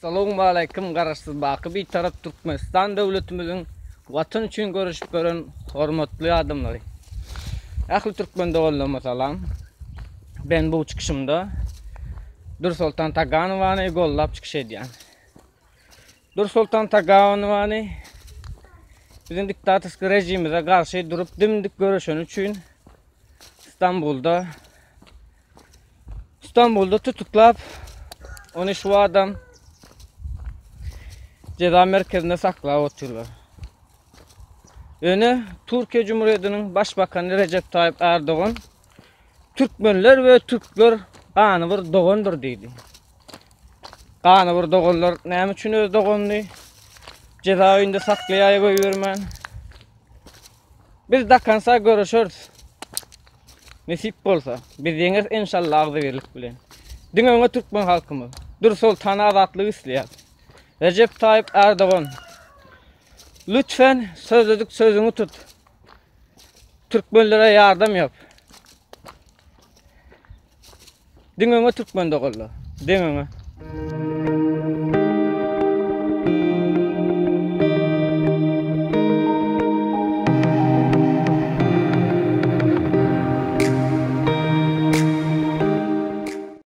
Salowmaleýkim Garaşsyz Baky Bitarap Türkmenistan döwletimiziň Watan üçin göreşip ýören hormatly adamlary. Ähli türkmen doganlaryma salam. Ben bu çykyşymda Dürsoltan Taganowany gollap çykyş edýän. Dürsoltan Taganowany biziň diktatorskiý rejimize garşy durup dimdik göreşeni üçin Stambulda Stambulda tutuklap, ony şu adam ceza merkezinde saklap otyrlar. Ýöne Türkiýe Cumhuriyetiniň Başbakany Recep Tayyip Erdogan Türkmenler we türkler gany bir dogandyr diýdi. Gany bir doganlar näme üçin öz doganyny ceza öýünde saklaýar goýbermän? Biz dakansa göreşeris. Nesip bolsa, biz ýeňeris enşalla agzybirlik bilen. Diňe öňe türkmen halkymyz. Dür Soltan azatlyk isleýär. Rejep Taýyp Erdogan. Lütfen sözledik sözüňi tut. Türkmenlere ýardam ýap. Diňe öňe türkmen doganlar. Diňe öňe.